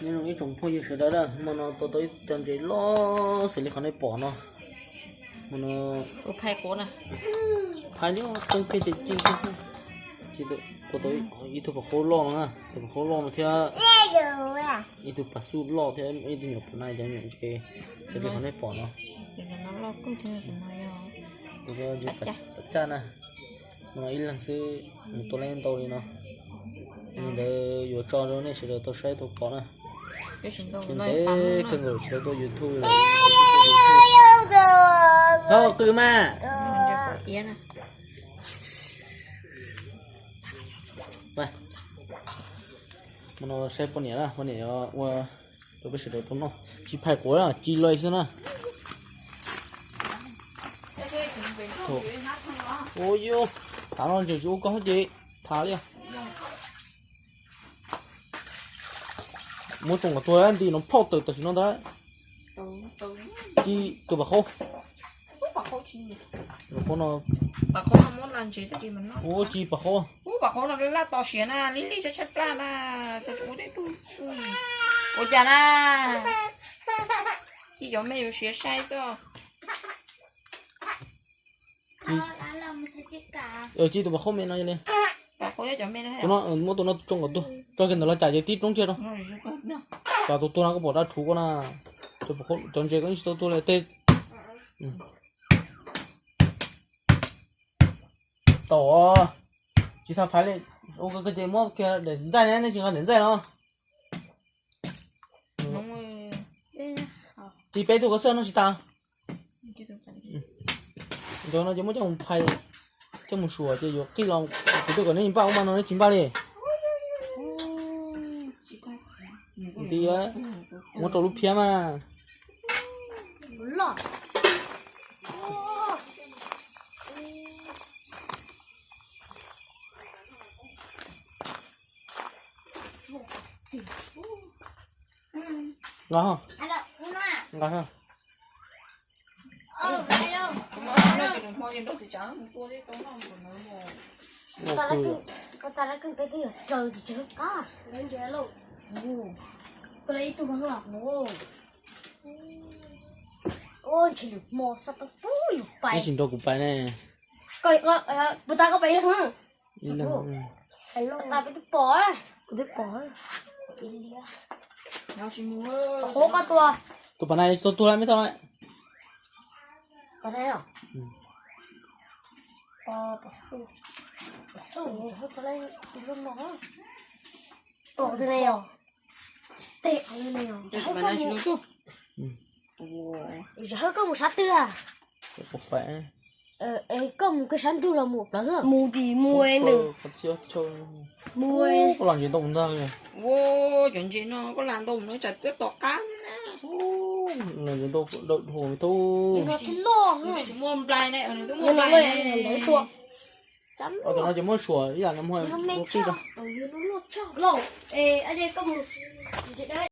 Nyob zoo ib tsoom phooj ywg sawv daws, hmo no tua tau ib co ntses loj xws li qhov nej pom no. Hmo no phais li qeeb kiag ces ci, tua tau ib tug pas qhob loj no, tus pas qhob loj no thiab ib tug pas xuj loj thiab ib tug nyuam pus nai cov nyuam ntses xws li qhov nej pom no. Tus no ntses pas caj na. Hmo no ib leeg xwb mus tua tau ntau li no. Li ntawd yuav tso rau nej sawv daws tau saib tau pom na. Ntev kawg nkaus tsis tau tuaj YouTube li. Ho qw mas. Hmo no saib poj niam na, poj niam ua rau peb sawv daws tau noj. Tsis phais quav, ci loj xwb na. Ua yus, tav no ntses tsis ua koj ces tham li. Muab tsoom kom tuag nti no phauj tawm tam sim no ntag. Ci tus pas qhob. Pas qhob no, ua ci pas qhob. Ub, pas qhob no laj to siav na, lij lij tshaib tshaib plaj na. Ua cas na, ci cov me yuav siav sai xwb. Ci tus pas qhob me no li. Tus no muab tus no tsoo kom tuag, tso kiag ntawm los cas ces tib roob kiag rau. Cas tus tuag no koj pom dab rhuv koj na. Cov ntses koj yeej tsis tau tuag li tej. Tom, tsis tau phais li. Ua koj ces muab kiag daim ntxaij ne, nej tsis nqa daim ntxaij no. Ci peb tug koj txawj noj tsis tas. Ntawd no ces muab coj mus phais, coj mus suam ces yuav qij los. Kuv twb kom nej npaj ub mas no nej tsis npaj li. Nti, muab rau lub phiab mas. Nqa, nqa. Neb tsis nrog kuv pais ne. Puas tas koj pais ib leeg? Ib leeg. Kuv twb pom, kuv twb pom. Qhov koj tua. Tus pas nai tsis tau tuag lawm, me tau lawm. Pas nai os. Pas xu, pas xu, pas nai os. Tes, koj mus sab twg? Koj mus kiag sab ntug los mus plawv. Mus tim mus ntawd. Mus. Koj los ntses ntau ntag. Cov ntses no koj los ntau no tsam tuaj tom qab xwb na. Los ntses ntau dawm dhau tub. Tsis muaj nplai ne, nws twb muaj nplai ne. Cov no ces muab suam ib yam no mus ua qij rau.